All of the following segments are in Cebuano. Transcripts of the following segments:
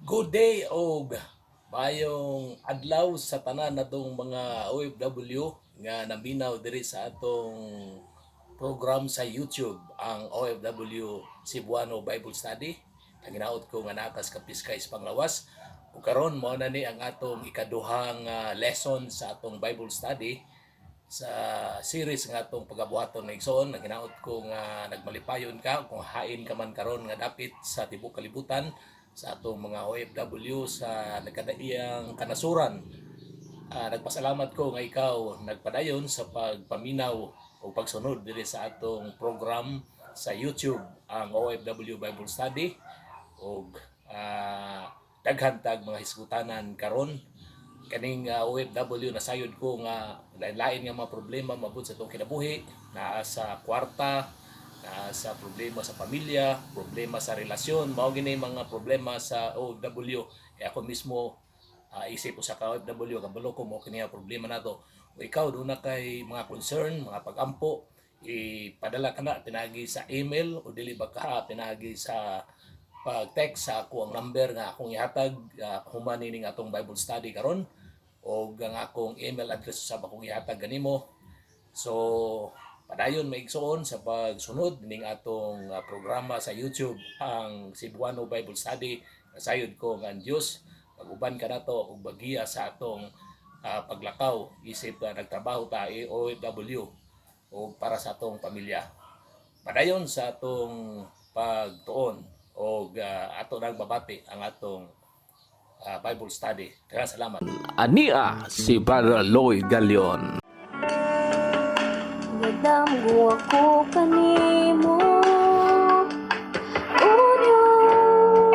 Good day og maayong adlaw sa tanan natong mga OFW nga naminaw diri sa atong program sa YouTube, ang OFW Cebuano Bible Study. Ang hinaot ko nga naa kas kapiskay sa panglawas. Ug karon mao na ni ang atong ikaduhang lesson sa atong Bible study sa series nga atong pagabuhaton nga igsoon. Ang hinaot ko nga nagmalipayon ka kung hain ka man karon nga dapit sa tibuok kalibutan sa atong mga OFW sa nagkadaiyang kanasuran. Nagpasalamat ko nga ikaw nagpadayon sa pagpaminaw o pagsunod diri sa atong program sa YouTube, ang OFW Bible Study, ug daghan tag mga hisgutanan karon kaning OFW. Nasayod ko nga lain-lain nga mga problema mabot sa atong kinabuhi, naa sa kwarta, naa sa problema sa pamilya, problema sa relasyon. Mao gini mga problema sa OFW kaya ako mismo isip usa ka OFW, kabalo ko mao kini ang problema nato. O ikaw duna kay mga concern, mga pagampo, ipadala ka na pinagi sa email o dili ba ka pinagi sa pag-text sa ako ang number nga akong ihatag human nining atong Bible study karon, o ang akong email address usab akong ihatag kanimo. So padayon, mga igsoon, sa pagsunod ning atong programa sa YouTube, ang Cebuano Bible Study. Nasayod ko nga ang Dios pag-uban kanato ug bagiya sa atong paglakaw isip nagtrabaho ta OFW o para sa atong pamilya. Padayon sa atong pagtuon og ato nang babati ang atong Bible study. Kaya salamat. Ania si Brother Lloyd Galion. Nadamgo ako kanimo, O Diyos,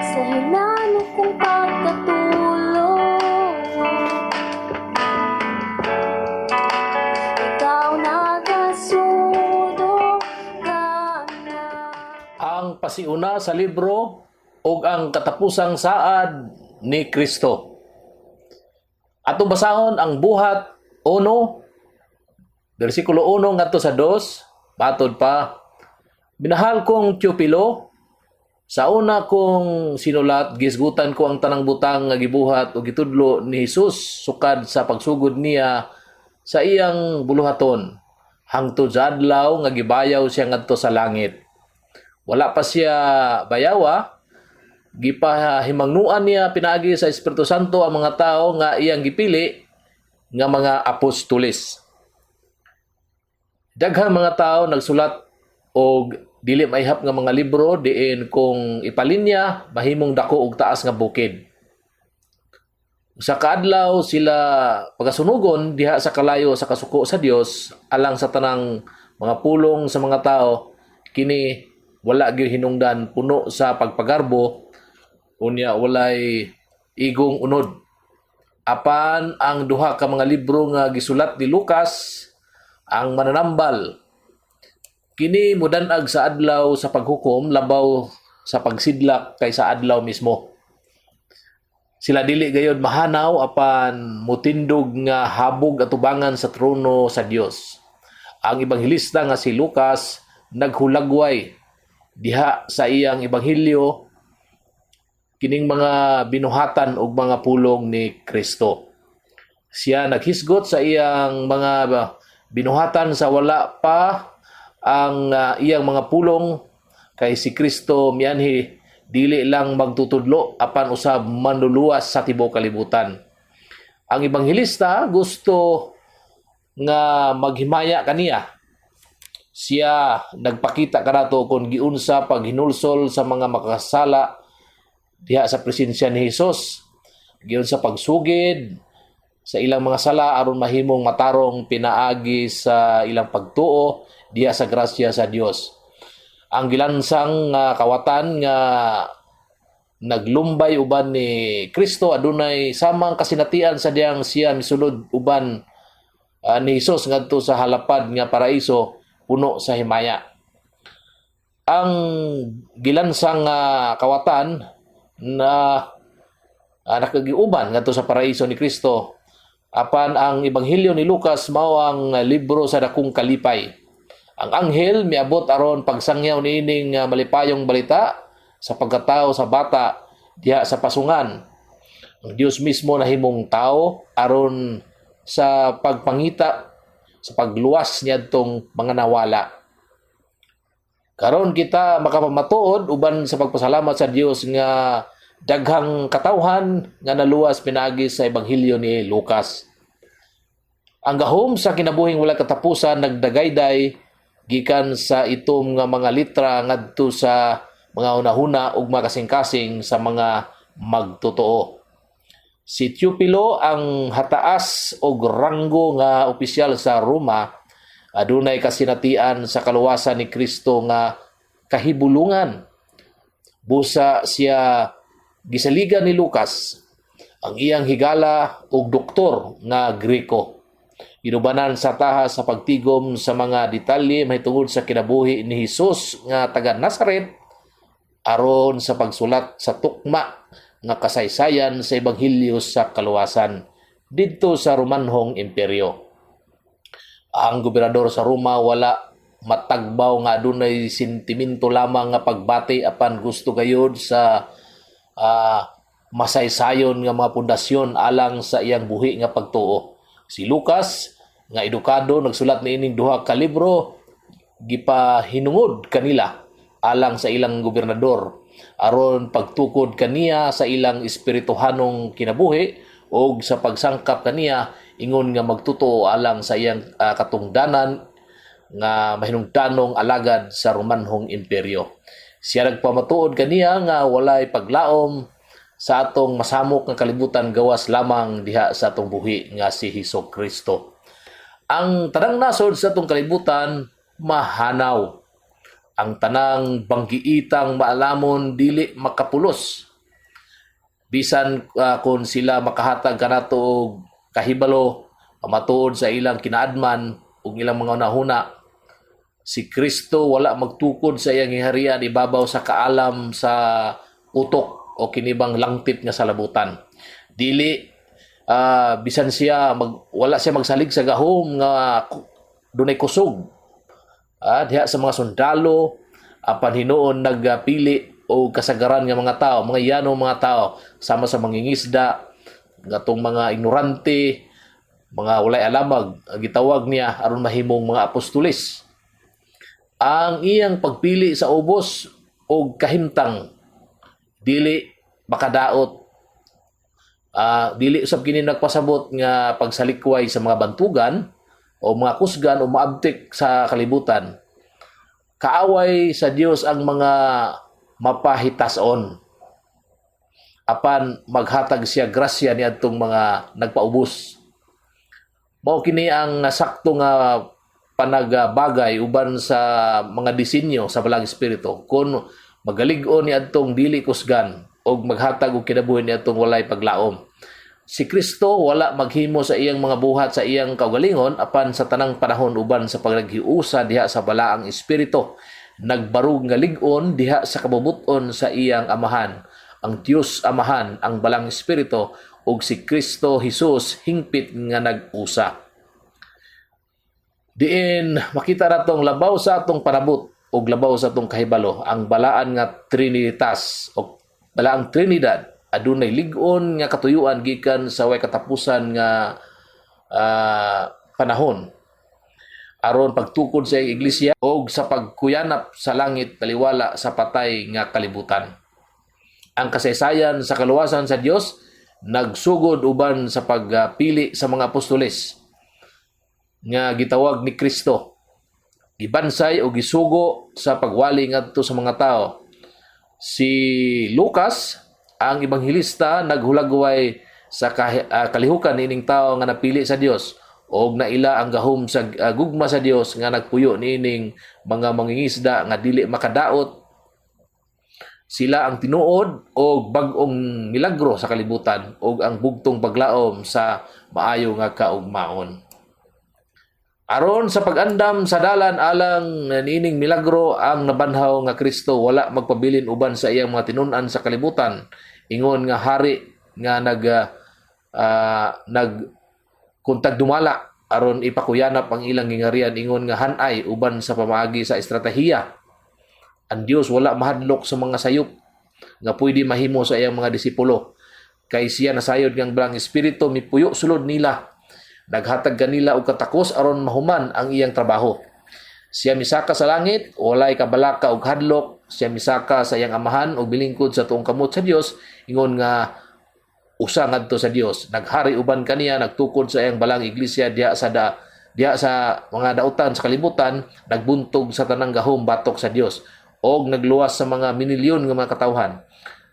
sa hinano kong pagkatulog, ikaw nagasudo ka na. Ang pasiuna sa libro ug ang katapusang saad ni Kristo. Atong basahon ang Buhat 1 bersikulo 1 ngadto sa 2. Matod pa, "Minahal kong Teopilo, sa una kong sinulat, gisgutan ko ang tanang butang nga gibuhat o gitudlo ni Jesus sukad sa pagsugod niya sa iyang buluhaton hangtod sa adlaw nga gibayaw siya ngadto sa langit. Wala pa siya bayawa, gipahimangnuan niya pinaagi sa Espiritu Santo ang mga tao nga iyang gipili nga mga apostoles. Daghang mga tao nagsulat og dili maihap nga mga libro diin kung ipalinya mahimong dako og taas nga bukid. Sa kaadlaw sila pagasunugon diha sa kalayo sa kasuko sa Dios alang sa tanang mga pulong sa mga tao, kini wala gyud hinungdan, puno sa pagpagarbo, unya walay igong unod. Apan ang duha ka mga libro nga gisulat ni Lucas ang mananambal. Kini mudanag sa adlaw sa paghukom labaw sa pagsidlak kaysa adlaw mismo. Sila dili gayod mahanaw apan mutindog nga habog atubangan sa trono sa Dios. Ang ebanghelista nga si Lucas naghulagway diha sa iyang ebanghelyo kining mga binuhatan ug mga pulong ni Kristo. Siya naghisgot sa iyang mga binuhatan sa wala pa ang iyang mga pulong, kay si Kristo mianhi dili lang magtutudlo apan usab manluluwas sa tibuok kalibutan. Ang ebanghelista gusto nga maghimaya kaniya. Siya nagpakita kanato kung giunsa paghinulsol sa mga makasala diha sa presensya ni Hesus. Giunsa pagsugid sa ilang mga sala aron mahimong matarong pinaagi sa ilang pagtuo diha sa grasya sa Dios. Ang gilansang nga kawatan nga naglumbay uban ni Kristo adunay samang kasinatian sa diyang siya misulod uban ni Hesus ngadto sa halapad nga paraiso puno sa himaya. Ang gilansang kawatan na nakagiuban ngadto sa paraiso ni Kristo, apan ang ebanghelyo ni Lucas mao ang libro sa dakong kalipay. Ang anghel miabot aron pagsangyaw niining malipayong balita sa pagkatao sa bata diha sa pasungan. Ang Dios mismo nahimong tao aron sa pagpangita sa pagluwas niadtong mga nawala. Karon kita makapamatuod uban sa pagpasalamat sa Dios nga daghang katawhan nga naluwas pinaagi sa ebanghelyo ni Lucas. Ang gahom sa kinabuhing wala katapusan nagdagayday gikan sa itom nga mga litra ngadto sa mga hunahuna ug makasing-kasing sa mga magtotoo. Si Teopilo, ang hataas og ranggo nga opisyal sa Roma, adunay kasinatian sa kaluwasan ni Kristo nga kahibulungan. Busa siya gisaligan ni Lucas, ang iyang higala og doktor nga Greko. Ginubanan sa taha sa pagtigom sa mga detalye mahitungod sa kinabuhi ni Hesus nga taga Nazaret aron sa pagsulat sa tukma nga kasaysayan sa ebanghelyo sa kaluwasan didto sa Romanhong Imperyo. Ang gobernador sa Roma wala matagbaw nga adunay sentimento lamang nga pagbati apan gusto gayud sa masaysayon nga mga pundasyon alang sa iyang buhi nga pagtuo. Si Lucas nga edukado nagsulat niining duha ka libro gipahinungod kanila alang sa ilang gobernador aron pagtukod kaniya sa ilang espirituhanong kinabuhi og sa pagsangkap kaniya ingon nga magtotoo alang sa iyang katungdanan nga mahinungdanong alagad sa Romanhong Imperyo. Siya nagpamatuod kaniya nga walay paglaom sa atong masamok nga kalibutan gawas lamang diha sa atong buhi nga si Hesus Kristo. Ang tanang nasod sa atong kalibutan mahanaw. Ang tanang banggiitang maalamon dili makapulos. Bisan kung sila makahatag kanato og kahibalo pamatuod sa ilang kinaadman ug ilang mga hunahuna, si Kristo wala magtukod sa iyang giharian ibabaw sa kaalam sa utok o kinibang langtip nga salabutan. Dili bisan siya wala siya magsalig sa gahom nga dunay kusog diha sa mga sundalo, apan hinuon nagpili og kasagaran nga mga tao, mga yano mga tao, sama sa mangingisda, gatong mga ignorante, mga walay alamag, gitawag niya aron mahimong mga apostoles. Ang iyang pagpili sa ubos og kahimtang dili makadaot. Dili usab kini nagpasabot nga pagsalikway sa mga bantugan o mga kusgan o maabtik sa kalibutan. Kaaway sa Dios ang mga mapahitason. Apan maghatag siya grasya niadtong mga nagpaubos. Mao kini ang sakto nga panagbagay uban sa mga disenyo sa Balaang Espiritu. Kung magalig-on niadtong dili kusgan og maghatag og kinabuhi niadtong walay paglaom. Si Kristo wala maghimo sa iyang mga buhat sa iyang kaugalingon apan sa tanang panahon uban sa pagnaghiusa diha sa Balaang Espiritu, nagbarug nga lig-on diha sa kabubut-on sa iyang Amahan. Ang Dios Amahan, ang Balaang Espiritu ug si Kristo Jesus hingpit nga nag-usa. Diin makita natong labaw sa atong panabot ug labaw sa atong kahibalo, ang balaan nga Trinitas o balaang Trinidad adunay lig-on nga katuyuan gikan sa way katapusan nga panahon aron pagtukod sa iglesia og sa pagkuyanap sa langit taliwala sa patay nga kalibutan. Ang kasaysayan sa kaluwasan sa Dios nagsugod uban sa pagpili sa mga apostoles nga gitawag ni Kristo. Gibansay o gisugo sa pagwali ngadto sa mga tao. Si Lucas, ang ebanghelista, naghulagway sa kalihukan niining tao nga napili sa Dios og naila ang gahom sa gugma sa Dios nga nagpuyo niining mga mangingisda nga dili makadaot. Sila ang tinuod og bag-ong milagro sa kalibutan og ang bugtong paglaom sa maayo nga kaugmaon. Aron sa pag-andam sa dalan alang niining milagro, ang nabanhaw nga Kristo wala magpabilin uban sa iyang mga tinun-an sa kalibutan ingon nga hari nga nag kuntag dumala. aron ipakuyanap ang ilang gingarian ingon nga hanay uban sa pamaagi sa estratehiya. Ang Dios wala mahadlok sa mga sayop nga pwede mahimo sa iyang mga disipulo. Kay siya nasayod nga ang Balaang Espiritu mipuyo sulod nila. Naghatag kanila og katakos aron mahuman ang iyang trabaho. Siya misaka sa langit, walay kabalaka og hadlok. Siya misaka sa iyang Amahan og bilingkod sa tuong kamot sa Dios, ingon nga usa ngadto sa Dios. Naghari uban kaniya, nagtukod sa iyang balaang iglesia diha sa mga dautan sa kalibutan, nagbuntog sa tanang gahom batok sa Dios og nagluwas sa mga minilyon nga mga katawhan.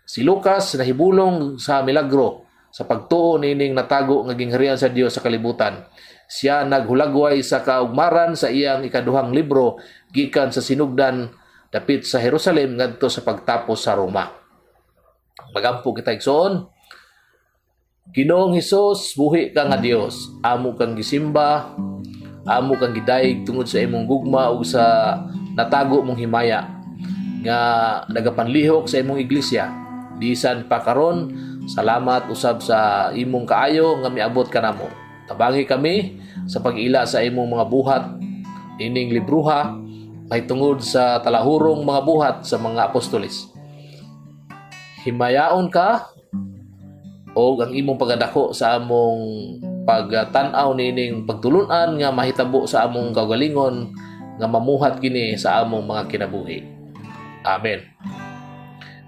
Si Lucas nahibulong sa milagro sa pagtuo niining natago nga gingharian sa Dios sa kalibutan. Siya naghulagway sa kaugmaran sa iyang ikaduhang libro gikan sa sinugdan dapit sa Jerusalem ngadto sa pagtapos sa Roma. Magampo kita, igsoon. Ginoong Hesus, buhi ka nga Dios. Amo kang gisimba, amo kang gidayeg tungod sa imong gugma ug sa natago mong himaya nga nagapanlihok sa imong iglesia bisan pa karon. Salamat usab sa imong kaayo nga miabot kanamo. Tabangi kami sa pag-ila sa imong mga buhat ining libruha mahitungod sa talahurong mga buhat sa mga apostoles. Himayaon ka o ang imong pagdako sa among pagtan-aw niining pagtulunan nga mahitabo sa among kaugalingon nga mamuhat kini sa among mga kinabuhi. Amen.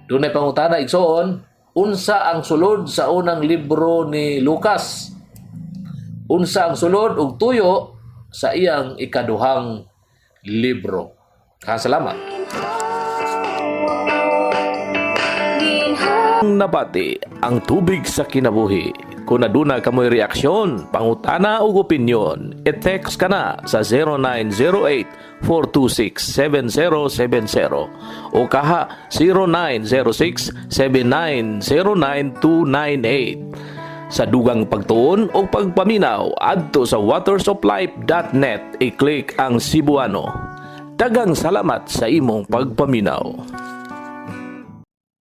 Dunay pangutana, igsoon: unsa ang sulod sa unang libro ni Lucas? Unsa ang sulod ug tuyo sa iyang ikaduhang libro? Salamat. Nabati ang tubig sa kinabuhi. Kung aduna kamoy reaksyon, pangutana ug opinyon, i-text ka na sa 0908-426-7070 o kaha 0906-7909298. Sa dugang pagtuon o pagpaminaw, adto sa watersoflife.net, i-click ang Cebuano. Daghang salamat sa imong pagpaminaw.